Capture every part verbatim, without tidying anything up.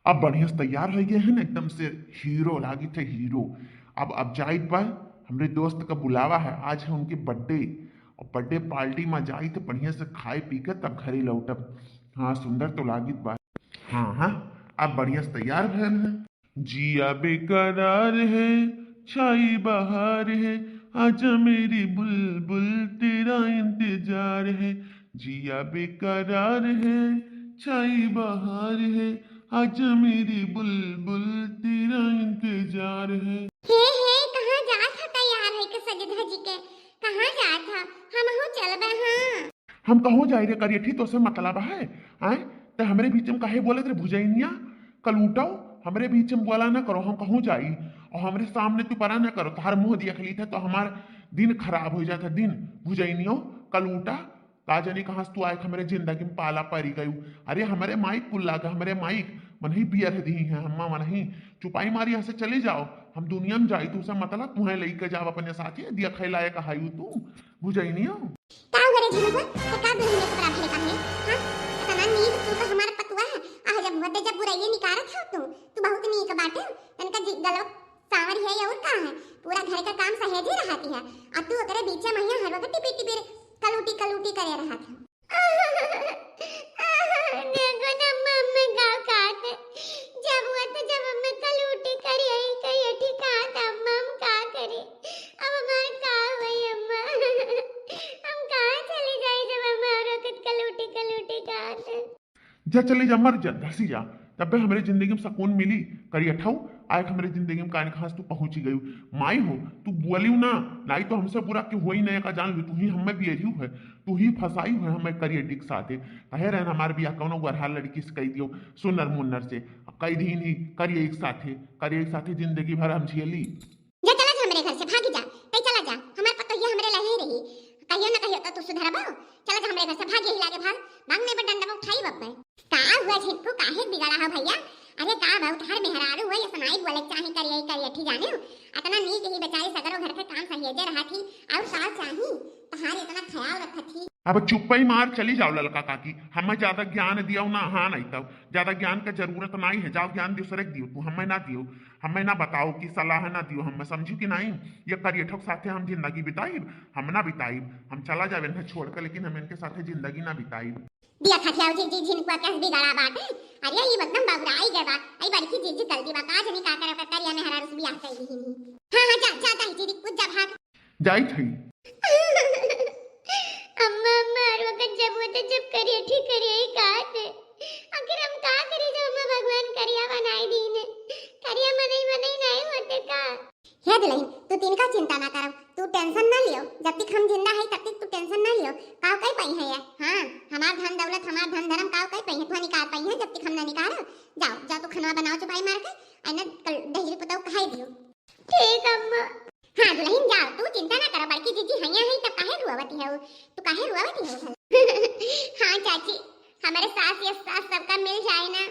अब बढ़िया से तैयार होइ गए हैं ना, एकदम से हीरो लागित है, हीरो। अब अब जाइत बा, हमरे दोस्त का बुलावा है, आज है उनके बर्थडे, और बर्थडे पार्टी में जाइत है, बढ़िया से खाए पी के तब घरे लौटब। हाँ, सुंदर तो लागित बा। हाँ हाँ, अब बढ़िया से तैयार भयल है। जिया बेकरार है, छाई बहार है, आजा मेरी बुलबुल, तेरा इंतजार है। जिया बेकरार है, छाई बहार है, आजा मेरी बुलबुल, तेरा इंतजार है। हे हे, कहाँ जात ह तैयार है के सजे धजी के? कहाँ जात ह? हमहू चलबे। हाँ। हम कहूँ जाई रे करियठी, तोसे मतलब है? आय, ते हमरे बीच में काहे बोलत रे भुजैनिया? कलूटो, हमरे बीच में बोला ना करो, हम कहूँ जाई और हमरे सामने तू परा ना करो, तोहार मुँह देख ली थे तो हमार दिन खराब हो जाता, दिन। भुजैनियो, कलूटा, का जानी कहाँ से तू आए, हमरे जिंदगी में पाला परी गयू। अरे हमरे माइक कुल लागा, हमरे माइक मनही बियर दी है, हम्मा मनही चुपाई मारी यहाँ से चली जाओ, हम दुनिया में जाई, तू से मतलब, तुहे लेके जाओ अपने साथ, ये दिया खैलाए कहायू तू, भुजैनियो। का हो रे झिनुकवा, ते का दुल्हन के कपड़ा भरे का है? हाँ? इतना नीक तू तो हमार पतुआ है। आह, जब होते जब बुराइये निकारत हो तू, तू बहुत नीक बाटे। तनका जी गलवा सांवर है या और का है? पूरा घर का काम सहेजे रहती है। आ तू ओकरे बीचे में यहाँ हर वक्त टिपी टिपी रे, कलूटी कलूटी करे रहत है। देखो ना अम्मा, अम्मा गाँव काट है। जब हुआ तो जब अम्मा कलूटी करी, यही करी, ठीक है, तो अम्मा हम का करी? अब हमार का होई अम्मा? हम कहाँ चली जाई जब हमार वक्त कलूटी कलूटी कहत है? जा चली जा, मर जा, धसी जा, तब्बे हमरे जिंदगी में सकून मिली। करियठऊ, आए हमरे जिंदगी में कान खास तू पहुँची गयू। माई हो, तू बोलियो ना, नाई तो हमसे बुरा क्यों होई ना, का जान लू, तू ही हमें बियरियो है, तू ही फंसाई है हमें करियठी के साथे। कहे रहन हमार बियाह कौनो गरहा लड़की से कही दियो, सुनर मुन्नर से, कही दीन ही करिए एक साथे, करिए एक साथे जिंदगी भर हम झेली। जा चला जा हमरे घर से, भागी जा, तई चला जा, हमार पतोहिया हमरे लगे ही रही, कहियो न कहियो तो तू सुधरबो। चला जा हमरे घर से, भाग यही लागे भाग, भाग नहीं पर डंडा उठाई बब्बे। का हुआ झिनकू, काहे बिगड़ा हो भैया? अरे का बा, तोहार मेहरारू हुआ, ये सनाई बोले के चाहे करिए, करिए, ठीक जाने हो? अतना नीक ही बेचारी सगरो घर के काम सहेजे रहा थी, और का चाही? तोहार इतना ख्याल रखत थी। अब चुप्पई मार चली जाओ ललका काकी, हमें ज्यादा ज्ञान दियो ना, हाँ नहीं तब ज्यादा ज्ञान का जरूरत नहीं है, जाओ ज्ञान दूसरे के दियो, तू हमें ना दियो। हमें ना बताओ कि सलाह ना दियो, हमें समझू कि नहीं? ये करियठो के साथे हम जिंदगी बिताइब? हम ना बिताइब, हम चला जावे इन्हें छोड़ के, लेकिन हम इनके साथे जिंदगी ना बिताइब। दिया खा खियाओ जी, जी झिनकुआ कैसे बिगड़ा बाटे। अरे ये एकदम बबुराई गए बा। आई बड़की जी, जी गलती बा, का जनी का करे, ओकर करिया मेहरारू से बियाह कर ली ही। हाँ हाँ, जा जा जा जी, कुछ जा भाग। जाई थई। अम्मा, अम्मा, हर वक्त जब होते जब करिए ठीक करिए ही कहा थे। आखिर हम का करी जब हमें भगवान करिया बनाई दीन है? करिया मनई मनई नहीं होते का? हे दुल्हन, तू तिनका चिंता ना करो, तू टेंशन ना लियो। जब तक हम जिंदा है तब तक तू टेंशन ना लियो। काव कई पई है ये? हाँ, हमार धन दौलत, हमार धन धर्म काव कई पई है? तू निकाल पई है जब तक हम ना निकालो। जाओ जाओ, तू खनवा बनाओ चुपाई मार के, आई ना कल दहिजरी पुताऊ कहाई दियो। ठीक अम्मा। हाँ दुल्हन जाओ, तू चिंता ना करो, बड़की जीजी हैया है, तब काहे रुआवती है? तू काहे रुआवती है? हाँ चाची, हमारे सास या सास सबका मिल जाए ना,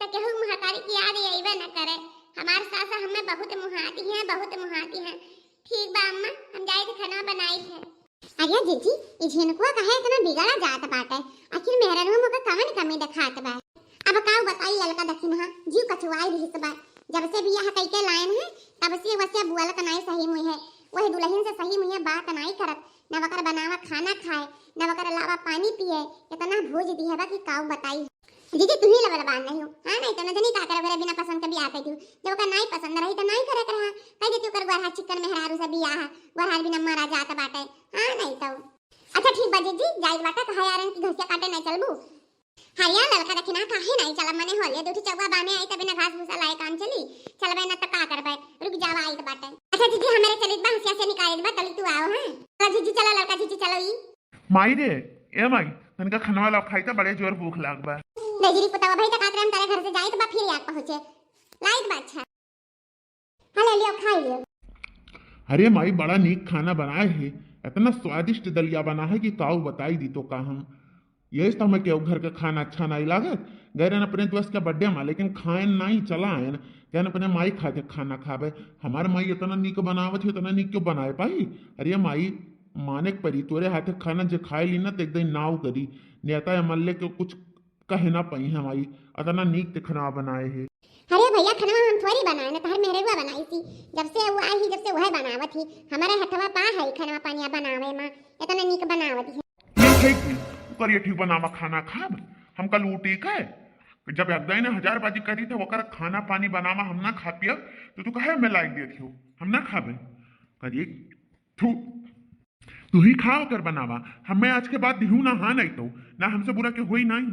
तो केहू महतारी की याद अइबे ना करे। हमार सास हमें बहुत मुहाती है, बहुत मुहाती है। ठीक बा अम्मा, हम जाए थे खाना बनाई थे। अरे जीजी, ई झिनकुआ काहे इतना बिगड़ा जात बाटे? आखिर मेहररुआ में ओकर कवन कमी देखात बा? अब काउ बताई ललका दखिनहा, जीव कचुआई रहिस बा। जब से बियाह कइके लायन है, तब से वसे बुअलत नाई सही मुँहे, वही दुलहिन से सही मुँहे बात नाई करत, न वकर बनावा खाना खाए, न वकर लावा पानी पिए, इतना भूज दिहे बा कि काउ बताई। जीजी, तुही लबल बान नहीं हो, हाँ, नहीं तो न जनी का करे, ओकरे बिना पसंद के बियाह कइ दियो। जब ओकर नाई पसंद रही तो नाई करे के रहा, कह देती ओकर गोरहा चिक्कन मेहरारू से बियाह, गोरहा बिना मरा जात बाटे, हाँ, नहीं तो। अच्छा ठीक बा जीजी, जाइत बाटे, कहा यारन की घसिया काटे नहीं चलबू? हरिया ललका दखिनहा काहे नहीं चलब, मने होले दो ठो चौवा बाने आई तबे ना घास भूसा लाए काम चली, चलबे ना तो का करबे, रुक जावा आइत बाटे। अच्छा जीजी, हमारे चलित बा, हंसिया से निकालित बा, तली तू आओ, हाँ। चलो जीजी, चलो ललका जीजी, चलो ई। माई रे, ए माई, तनका खनवा लाओ खाई त, बड़े जोर भूख लाग बा। दहिजरी पुतावा भाई, त कात रे हम तारे घर से जाइत बा, फिर याद पहुँचे। लाइत बा, अच्छा। हाँ, ले लियो, खाई लियो। अरे माई, बड़ा नीक खाना बनाए है, इतना स्वादिष्ट दलिया बना है कि काऊ बताई दी तो का हम। यही तो हमें केहू घर का खाना अच्छा नहीं लागत। गए रहन अपने दोस्त के बर्थडे में, लेकिन खाएन नहीं, चला आयन, कहन अपने माई खाते खाना खाबे। हमार माई इतना नीक बनावत है, इतना नीक क्यों बनाए पाई? अरे माई, माने के परी, तोरे हाथे खाना जे खाए ली ना, तो एक दिन नाव करी, नेता एमएलए के कुछ कहे ना पइहैं माई, अतना नीक ते खनवा बनाए हे। अरे भइया, खनवा हम थोड़ी बनाए ना, तहर मेहररुआ बनाइस ही। जब से उ आई ही, जब से उहै बनावत ही। हमरे हथवा पा है खनवा पनिया बनावे मा, एतना नीक बनावत ही। ये ठीक नहीं, ओकर ये ठीक बनावा खाना खाब, हमका लूटी के। जब एक दाई ने हजार बाजी करी थे, ओकर खाना पानी बनावा हम ना खा पियब, तो तू काहे हमें लाइक देत हो? हम ना खाबे। करी थू। तू ही खा ओकर बनावा, हमें आज के बाद दिहू ना, हाँ नहीं तो, ना हमसे बुरा के होई नहीं।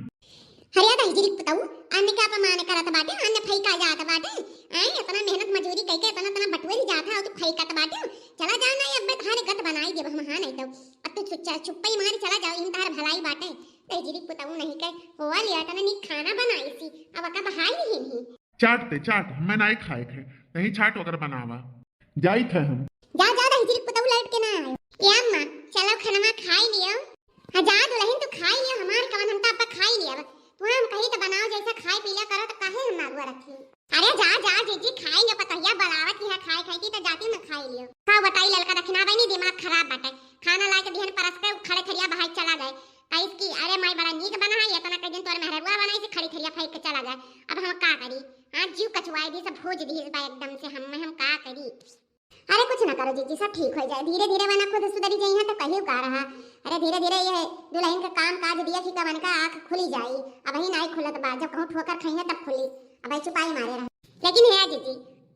अरे दाई जी, पुतऊ, अन्न के अपमान करत बाटे, अन्न फैका जात बाटे। आए, एतना मेहनत मजूरी कइके एतना, एतना बटुए ही जात है, और तू फैकत बाटे। चला जा ना, अब तहारे गत बनाई देब हम, हाँ नहीं तो। अब तू चुप-, चुप्पे ही मारी चला जाओ, इन तहार भलाई बाटे। दाई जी, पुतऊ नहीं के, होवा लिया, एतना नीक खाना बनाइस ही, अब का बहाई नहीं ही। चाट ते, चाट, हमें नाई खाए के, नहीं चाट वगैरह बनावा। जाइत है हम। जा, जा, दाई जी, पुतऊ लौट के ना आए। ए अम्मा, चलो खनवा खाई लियो। हाँ, जा दुलहिन, तू खाई लियो, हमार कवन, हम तो आपा खाई लियो। तू हम कही तो बनाओ जैसे खाए पी लिया करो, तो काहे हम अगुआ रखी? अरे जा, जा, जीजी, खाई लियो, पतोहिया बुलावत ही है, खाए खाए की तो जाती मैं खाई लियो। का बताई ललका दखिना बहिनी, दिमाग खराब बाटे। खाना लाए के दिहन परस के खड़े थरिया बहाई चला गए। कहिस कि अरे माई बड़ा नीक बना है, एतना कई दिन तोर मेहररुआ बनाइस ही, खड़ी थरिया फेंक के चला गए। अब हम का करी? हाँ, जीव कचुआई दी, सब भूज दी इस बार एकदम से हम, हम का करी? अरे कुछ ना करो जीजी, सब ठीक हो जाए, धीरे धीरे वरना खुद सुधरी जाई है तो कहियो का रहा। अरे धीरे धीरे ये दुलहिन का काम काज दिया कि कवन का आँख खुली जाई, अबही नाई खुलत बा, जब कहूँ ठोकर खई है तब खुली, अबही चुपाई मारे रहे। लेकिन हे जीजी,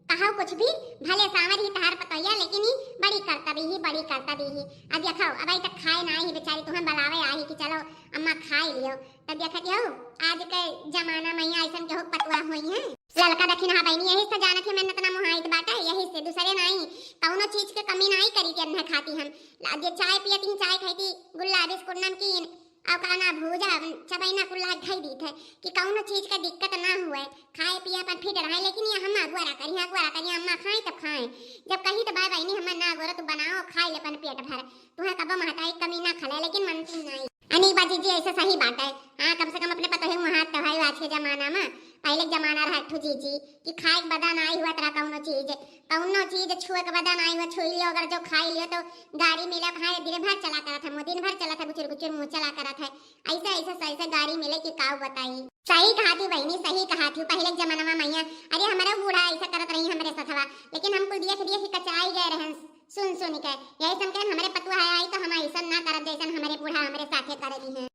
कहो कुछ भी, भले सांवर ही तहार पतोहिया, लेकिन ही बड़ी करतबी ही, बड़ी करतबी ही। अब देखो, अबही तक खाए ना ही बेचारी, तुम्हें बुलावे आई कि चलो अम्मा खाए लियो, तब देखत हो आज के जमाना में ऐसन केहू पतुआ होई है। ललका दखिनहा बहिनी, यही से जानत है मैं इतना मुहाइत बाटे, यही से, दूसरे नाई, कौनो चीज के कमी नाई करी के अन्हे खाती हम। ला-, जे चाय पियती, चाय खाती, गुल्ला, बिस्कुट, नमकीन, और का ना भूजा, चबैना कुल्ला धई दीत है कि कौनो चीज का दिक्कत ना हुए, खाए पिए अपन फिट रहे। लेकिन ये हम अगुआरा करी, अगुआरा करी, अम्मा खाए तब खाए, जब कही तो बाय बहिनी हम ना अगोरा, तू बनाओ खाए ले अपन पेट भर, तुम्हें कबो महताई कमी ना खले, लेकिन मनती नाई। अनी बा जीजी, ऐसे सही बात है। हाँ, कम से कम अपने पतोहे मुहात तो है आज के जमाना में। पहले के जमाना रहा एक ठो जीजी कि खाए के बदा नाई हुआ तरा कौनो चीज, कौनो चीज छुए के बदा नाई हुआ, छुई लियो अगर जो खाई लियो तो गारी मिले। हाँ, दिन भर चला करत है मुँह, दिन भर चलत है गुचुर गुचुर मुँह चला करत है। ऐसे ऐसे सही से गारी मिले कि काऊ बताई। सही कहा थी बहिनी, सही कहा थी। पहले के जमाना में मैया, अरे हमारा बूढ़ा ऐसा करत रही हमरे सथवा, लेकिन हम कुल देख देख के कचाई गए रहन। सुन सुन के यही समझे हमरे पतुआ है आई तो हम ऐसन ना करब जैसन हमरे बूढ़ा हमरे साथे करे दी हैं।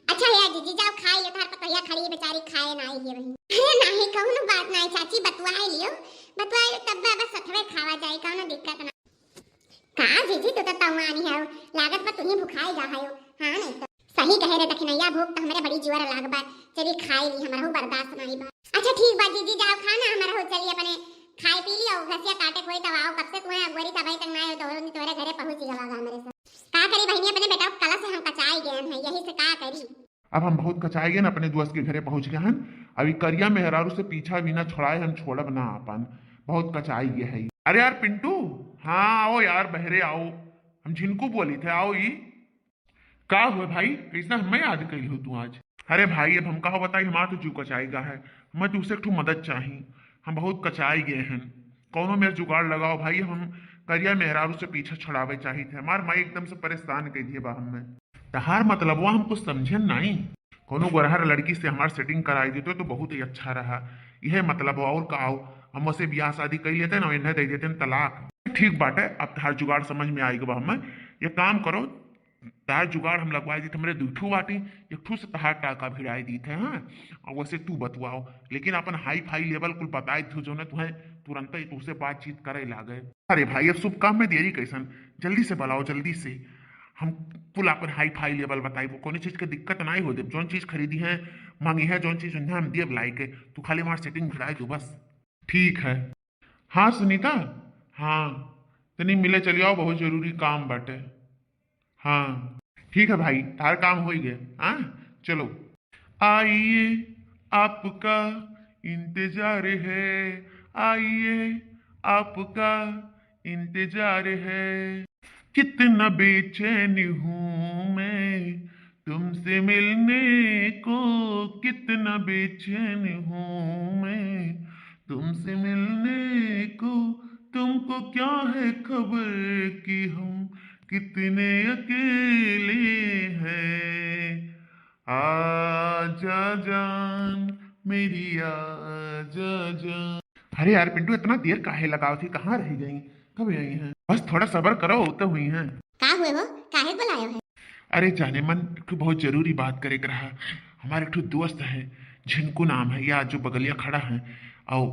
अच्छा है जीजी, जाओ खाए ले, तार पतोहिया खड़ी है बेचारी, खाए ना आई है वही। अरे नाही, कौनो बात नाही चाची, बतुआए लियो, बतुआए लियो तब बस सथवे खावा जाए, कौनो दिक्कत ना। का जीजी, तू तो तवानी है, लागत बा तुही भुखाए जा है। हाँ नहीं तो। सही कहे रे दखिनैया, भूख तो हमरे बड़ी जुआर लाग बा, चली खाए ली, हमरहू बर्दाश्त नाही बा। अच्छा ठीक बा जीजी, जाओ खाना हमरहू, चली अपने खाए पी लियो, घसिया काटे कोई तब आओ, कब से तुम्हें अगुवरी तबाई तक ना आयो, तोहरो नहीं तोहरे घरे पहुँच गवा हमरे से। का करी बहिनी, अपने बेटा को कला से हम कचाई गए हैं, यही से का करी। अब हम बहुत कचाई गए ना, अपने दोस्त के घरे पहुँच गए हैं। अभी करिया मेहरारू से पीछा भी ना छोड़ाए, हम छोड़ब ना अपन, बहुत कचाई गए है। अरे यार पिंटू, हाँ आओ यार, बहरे आओ, हम झिनकू बोली थे, आओ ई। का हुआ भाई, कैसा हमें याद कैल हो तू आज? अरे भाई, अब हम कहा बताई, हमार तो जीव कचाई गा है, हमें तुझसे एक ठो मदद चाही, हम बहुत कचाई गए हैं, कौनो मेर जुगाड़ लगाओ भाई, हम करिया मेहरारू से पीछा छुड़ावे चाही थे, हमार माई एकदम से परेशान कर दिए बा हमें। तहार मतलब हुआ हम कुछ समझे नहीं, कौनो गोरहर लड़की से हमार setting कराई देते तो बहुत ही अच्छा रहा, यह मतलब हुआ और का हो, हम उसे ब्याह शादी कर लेते ना, इन्हें दे देते ना तलाक। ठीक बाटे, अब तहार जुगाड़ समझ में आएगा बा हमें, ये काम करो, तहार जुगाड़ हम लगवाई दीत, हमरे दुई ठू बाटी, एक ठू से तहार टाका भिड़ाई दीत है, हाँ? और वैसे तू बतुआओ, लेकिन अपन high-fi level कुल बताई दीत, जो ने तुहें तुरंत ही तुझसे बातचीत करे लागे। अरे भाई, अब शुभ काम में देरी कैसन, जल्दी से बुलाओ, जल्दी से। हम कुल अपन high-fi level बताई, वो कौन चीज के दिक्कत नहीं हो देब, जौन चीज खरीदी है, मांगी है, जौन चीज उन्हें हम देब लाई के, तू खाली हमार setting भिड़ाई दो बस। ठीक है। हाँ सुनीता, हाँ, तनी मिले चली आओ, बहुत जरूरी काम बाटे। हाँ, ठीक है भाई, तार काम होई गए। हाँ, चलो। आइए, आपका इंतजार है, आइए, आपका इंतजार है। कितना बेचैन हूँ मैं तुमसे मिलने को, कितना बेचैन हूँ मैं तुमसे मिलने को। तुमको क्या है खबर कि हम कितने अकेले हैं। आजा जान, मेरी आजा जान। अरे यार पिंटू, इतना देर काहे लगावत ही, कहाँ रह गई, कब आई हैं? बस थोड़ा सबर करो, वो तो हुई हैं। का हुए हो, काहे बुलायो है? अरे जाने मन, एक ठो बहुत जरूरी बात करे के रहा। हमारे एक ठो दोस्त है, झिनको नाम है, या जो बगलिया खड़ा है, और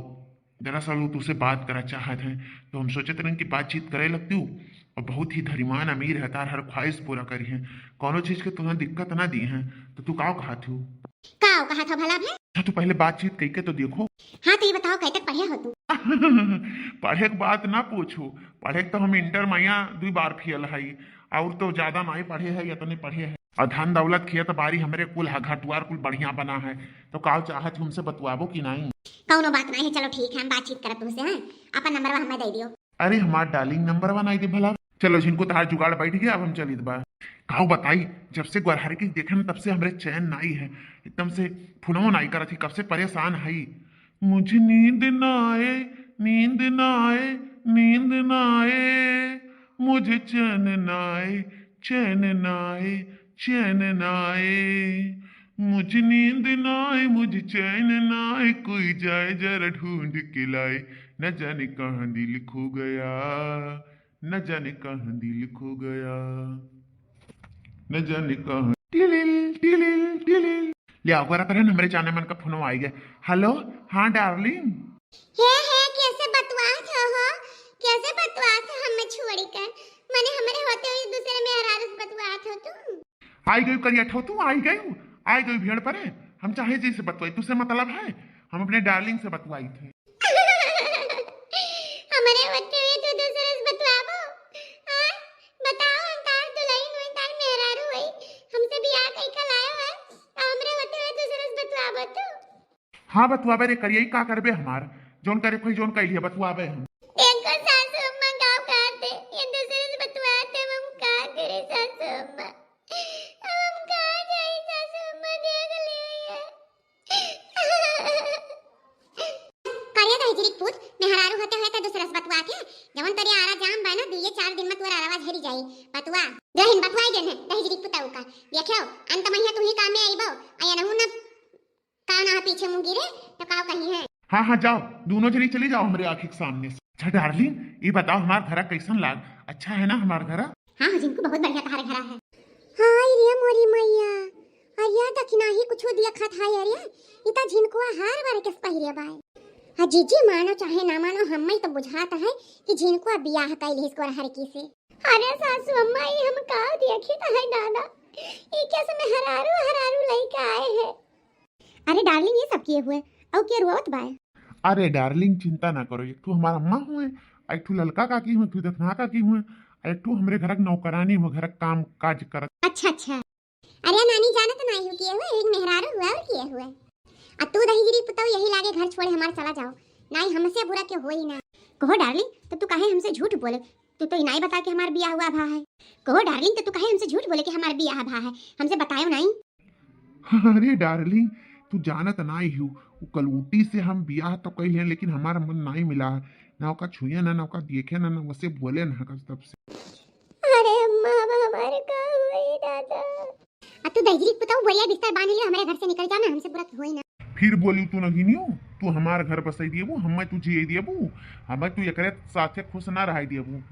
दरअसल वो तुझसे बात करा चाहत हैं, तो हम सोचत रहन कि बातचीत करे लगती हूँ। और बहुत ही धरीमान अमीर है, तार हर ख्वाहिश पूरा करी है, कौनो चीज के तुझे दिक्कत ना दी है। तो तू काव कहा थू? काव कहा था भला भाई? अच्छा, तू पहले बातचीत कई के तो देखो। हाँ, तो ये बताओ, कई तक पढ़े हो तू? पढ़े के बात ना पूछो, पढ़े के तो हम इंटर में या दुई बार फेल हई, और तो ज्यादा नहीं पढ़े है, इतने पढ़े है। और धन दौलत खेत बारी हमरे कुल है, घर दुआर कुल बढ़िया बना है, तो काव चाहत हमसे बतुआबो कि नहीं? कौनो बात नहीं है, चलो ठीक है, हम बातचीत करब तुमसे, हैं? अपन नंबरवा हमें दे दियो। अरे हमार डार्लिंग, नंबरवा नहीं दे भला। चलो झिनको, तहार जुगाड़ बैठ गया, अब हम चलित बा। काव बताई, जब से गोरहर की देखे न, तब से हमरे चैन नाई है, एकदम से फोनवो नाई करत ही, कब से परेशान हई। मुझे नींद ना आए, नींद ना आए, नींद ना आए, मुझे चैन ना आए, चैन ना आए, चैन ना आए, मुझे नींद ना आए, मुझे चैन ना आए, कोई जाए जरा ढूंढ के लाए, न जाने कहाँ दिल खो गया, न जाने कहाँ दिल खो गया, न जाने कहाँ। टिलिल, टिलिल, टिलिल। ले आओ, करा तरह हमरे जाने मन का फोन आई गया। हेलो, हाँ डार्लिंग। हे, हे, कैसे बतुआत हो, हो? कैसे बतुआत हो हमें छोड़ी कर? माने हमरे होते हुए दूसरे मेहरारू से बतुआत हो तू? आई गई करिया ठो तू, आई गई, आई गई भेड़ परे। हम चाहे जैसे बतुआई, तुझसे मतलब है? हम अपने डार्लिंग से बतुआई थे। हमरे होते हुए तू दूसरे से बतुआबो? हाँ? बताओ, हम तार दुल्हन होई, तार मेहरारू होई, हमसे बियाह कई का लायो है, तो हमरे होते हुए दूसरे से बतुआबो तू? हाँ बतुआबे रे करिया, का करबे हमार, जौन करे कोई जौन कह लिया बतुआबे हम। देखो सासू अम्मा का कहते, ये दूसरे से बतुआते, हम का करे सासू अम्मा, अब हम कहाँ जाई सासू अम्मा, देख लियो ये। करिया दहिजरी के पूत, मेहरारू होते हुए तो दूसरा से बतुआ थे। जवन तोरे आरा जाम बा ना, दुइये चार दिन में तोर आरावा झरी जाई। बतुआ, दुल्हन बतुआई देन है, दहिजरी के पुतऊ का। देखियो, अंत महिया तू ही काम में आईबो, आ एनहू न का ना पीछे मुंह गिरे, तो का कही है? हाँ, हाँ, जाओ, दोनों जनी चली जाओ हमरे आँखी के सामने से। अच्छा डार्लिंग, ये बताओ हमार घरा कैसन लाग? अच्छा है ना हमार घरा? हाँ, हाँ, झिनको बहुत बढ़िया तहार घरा है। हाय रे मोरी मैया, अरिया दखिनाही कुछो दिया खात हाय अरिया, इता झिनकुआ हार बार के पहिरे बाय। हाँ जीजी, मानो चाहे ना मानो, हम्मे तो बुझात है कि झिनकुआ बियाह कैल हिस गोरहर की से। अरे सासू अम्मा, ई हम का देखी त है दादा, ई कैसे मेहरारू हरारू लइके आए हैं। अरे डार्लिंग, ये सब किए हुए, और के रोवत बाय? अरे डार्लिंग, चिंता ना करो, एक ठो हमार अम्मा हुए, एक ठो ललका काकी हुए, एक ठो दखना काकी हुए, एक ठो हमरे घर के नौकरानी हुए, घर के काम काज करत। अच्छा, अच्छा। अरे नानी, जानत नाई हो किए हुए, एक मेहरारू हुआ और किए हुए। आ तू दहिजरी पुतऊ यही लागे घर छोड़े हमार चला जाओ, नाई हमसे बुरा के होई ना। कहो डार्लिंग, तो तू काहे हमसे झूठ बोले? तू तो इनाई बता के हमार बियाह हुआ भा है। कहो डार्लिंग, तो तू काहे हमसे झूठ बोले कि हमार बियाह भा है? हमसे बतायो नाई। अरे डार्लिंग, तू जानत नाई हो, उ कलूटी से हम बियाह तो कैले हैं, लेकिन हमार मन नाई मिला है। ना ओका छुए ना, ना ओका देखे ना, ना वसे बोले ना कस तब से। अरे अम्मा, अब हमारे का हुई दादा? आ तू दहिजरी पुतऊ बोरिया बिस्तर बांध लियो, हमारे घर से निकल जाओ ना, हमसे बुरा होई ना। फिर बोली तू नगिनियो, तू हमार घर बसाई दियबू, हमें तू जिए दियबू, हमें तू एकरे साथे खुश ना रहाई दियबू।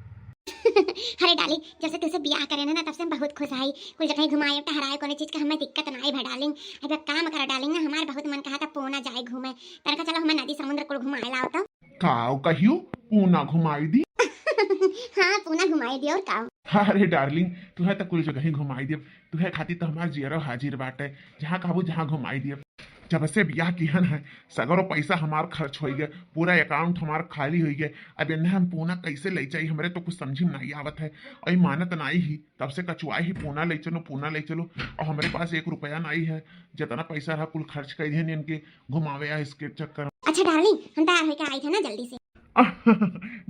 अरे डार्लिंग, जब से तुझसे बियाह करे ना, तब से हम बहुत खुश हई। कुल जगह घुमाए टहराए, कोनो चीज का हमें दिक्कत ना आई भा डार्लिंग। अब एक काम करा डार्लिंग ना, हमार बहुत मन कहा था पूना जाए घूमे, तनका चलो हमें नदी समुद्र कुल घुमाए लाओ तो। काव कहियो पूना घुमाई दी? हाँ, पूना घुमाई दी और काव। अरे डार्लिंग, तुहे तो कुल जगह ही घुमाई दियब, तुहे खातिर तो हमार जियरो हाजिर बाटे, जहाँ कहबू जहाँ घुमाई दियब। जब से बियाह किहन है, सगरो पैसा हमार खर्च होई गए, पूरा अकाउंट हमार खाली होई गए। अब इन्हें हम पूना कैसे ले जाई, हमरे तो कुछ समझी में नहीं आवत है। और ई मानत नहीं ही, तब से कचुआ ही पूना ले चलो, पूना ले चलो, और हमरे पास एक रुपया नहीं है, जितना पैसा रहा कुल खर्च कर दिहन इनके घुमावे आ इसके चक्कर में। अच्छा डार्लिंग, हम तैयार होके आई थे ना जल्दी से।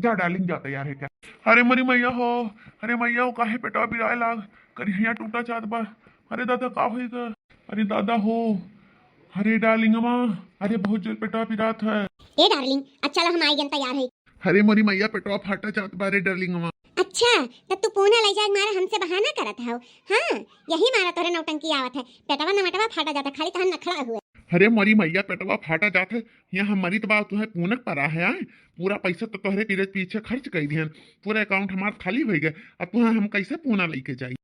जा डार्लिंग, जा तैयार है क्या? अरे मरी मैया हो, अरे मैया हो, काहे पेटवा पिराए लाग, करिहैया टूटा जात बा। अरे दादा, का होई गा? अरे दादा हो, अरे डार्लिंगवा, अरे बहुत जोर पेटवा पिरात है। ए डार्लिंग, अच्छा ला हम आई गन तैयार है। अरे मोरी मैया, पेटवा फाटा जात बा रे डार्लिंगवा। अच्छा, तब तू पूना ले जाए मारे हमसे बहाना करत हव? हाँ, यही मारा तोरे नौटंकी आवत है, पेटवा नमटवा फाटा जाता, खाली तहन नखड़ा हुए। अरे मोरी मैया, पेटवा फाटा जात है, यहाँ हम मरी त बा, तुहे पूनक परा है, आए? पूरा पैसा तो तोहरे पीछे पीछे खर्च कर दिहन, पूरा अकाउंट हमार खाली होइ गए, अब तुहे हम कैसे पूना लेके जाई?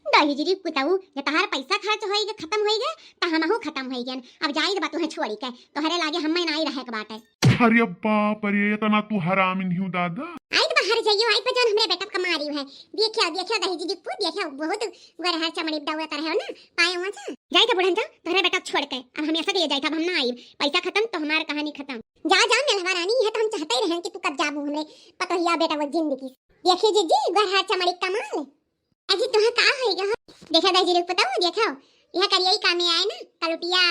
दहिजरी पुतऊ, जे तहार पैसा खर्च होई गए, खत्म होई गए, त हमहू खत्म होई गए। अब जाई बा तुहे छोड़ी के, तोहरे लागे हम्मे नाई रहे के बाटे। अरे बाप रे, इतना तू हरामी नहीं हूँ दादा। आई त बाहर जाइयो, आई पर जान हमरे बेटा का मारी है। देखियो, देखियो दहिजरी पु, देखियो बहुत गोरहर चमड़ी दौड़त रहे हो ना, पाए हुआ जा। जाई त बुढ़न जा, तोहरे बेटा छोड़ के, अब हम ऐसा के जाई, अब हम ना आई, पैसा खत्म तो हमार कहानी खत्म। जा, जा मेलवा रानी, यह तो हम चाहते ही रहे कि तू कब जाबू हमरे पतोहिया बेटा वो जिंदगी। देखिए जीजी, गोरहर चमड़ी कमाल। अजी, तुहे का होई गयो? देखा दहिजरी पुतऊ, देखो, यह करिया ही कामे आए ना, कलुटिया,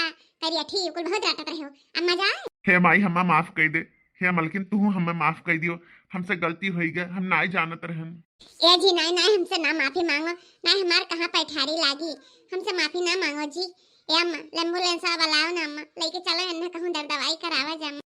करिया ठीक, कुल बहुत रटत रहे हो। अब मजा आए? हे माई, हम्मा माफ कर दे। हे मलकिन, तू हम्मे माफ कर दियो, हमसे गलती होई गए, हम नाई जानत रहन। ए जी, नाई, नाई, हमसे ना माफी मांगो, नाई हमार कहाँ पैठारी लागी, हमसे माफी ना मांगो जी। ए अम्मा, एम्बुलेंस वाला आओ ना अम्मा, लेके चलो एन्ने कहूँ दर दवाई करावा जा अम्मा।